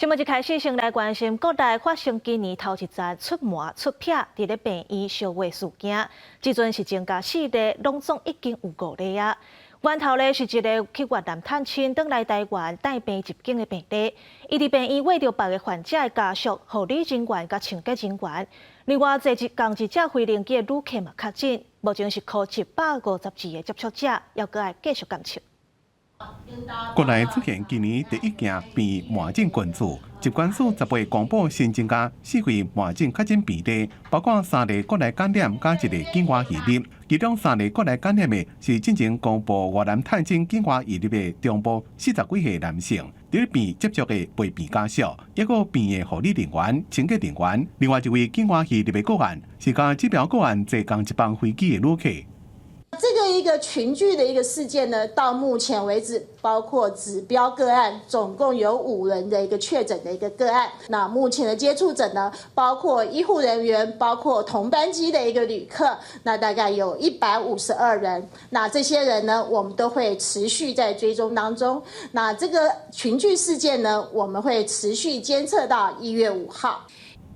新聞一開始先來關心國內發生今年頭一次出痲出癖佇咧病院相切事件，這陣是增加四例，攏總已經有五例啊。源頭咧是一个去越南探親，轉來台灣帶病入境的病例，伊佇病院餵著別个患者的家屬、護理人員佮清潔人員。另外，坐一仝一隻飛行機的旅客嘛確診，目前是予152个接觸者，猶閣愛繼續監測。國內出現今年第一件病麻疹群聚，疾管署18公布新增加四位麻疹確診病例，包括三例國內感染佮一例境外移入。其中三例國內感染的是進前公布越南探親境外移入的中部40幾歲男性，佇咧病接觸的陪病家屬，抑閣病院護理人員、清潔人員。另外一位境外移入的個案是佮指標個案坐仝一班飛機的旅客。這個一個群聚的一個事件呢，到目前為止，包括指標個案，總共有五人的一個確診的一個個案。那目前的接觸者呢，包括醫護人員，包括同班機的一個旅客，那大概有152人。那這些人呢，我們都會持續在追蹤當中。那這個群聚事件呢，我們會持續監測到1月5號。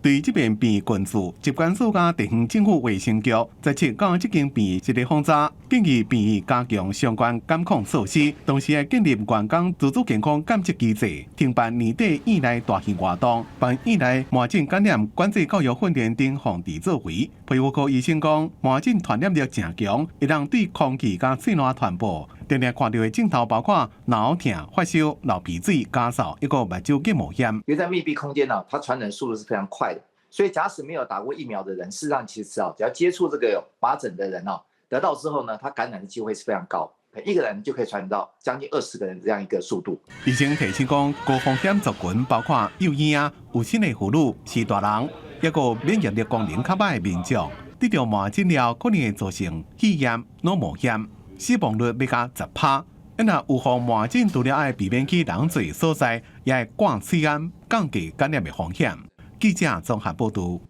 對這遍病群聚，疾管署佮地方政府衛生局17到這間病院一個訪查，建議病院加強相關監控措施，同時會建立員工自主健康監測機制，停辦年底院內大型活動，辦院內麻疹感染管制教育訓練等防治作為。皮膚科醫生講，麻疹傳染力誠強，會當對空氣佮喙瀾傳播。定定看著的症頭包括腦痛、發燒、流鼻水、咳嗽，抑閣目睭結膜炎。因為在密閉空間呢，它傳染速度是非常快的。所以假使沒有打過疫苗的人，事實上其實啊，只要接觸這個有麻疹的人哦，得到之後呢，他感染的機會是非常高，一個人就可以傳到將近20個人這樣一個速度。醫生提醒講，高風險族群包括幼嬰仔、有身的婦女、是大人，抑閣免疫力功能較䆀的民眾，得著麻疹了可能會造成肺炎、腦膜炎，死亡率欲加10趴。若有予麻疹，除了愛避免去人濟所在，也會掛喙罨，降低感染的風險。記者綜合報導。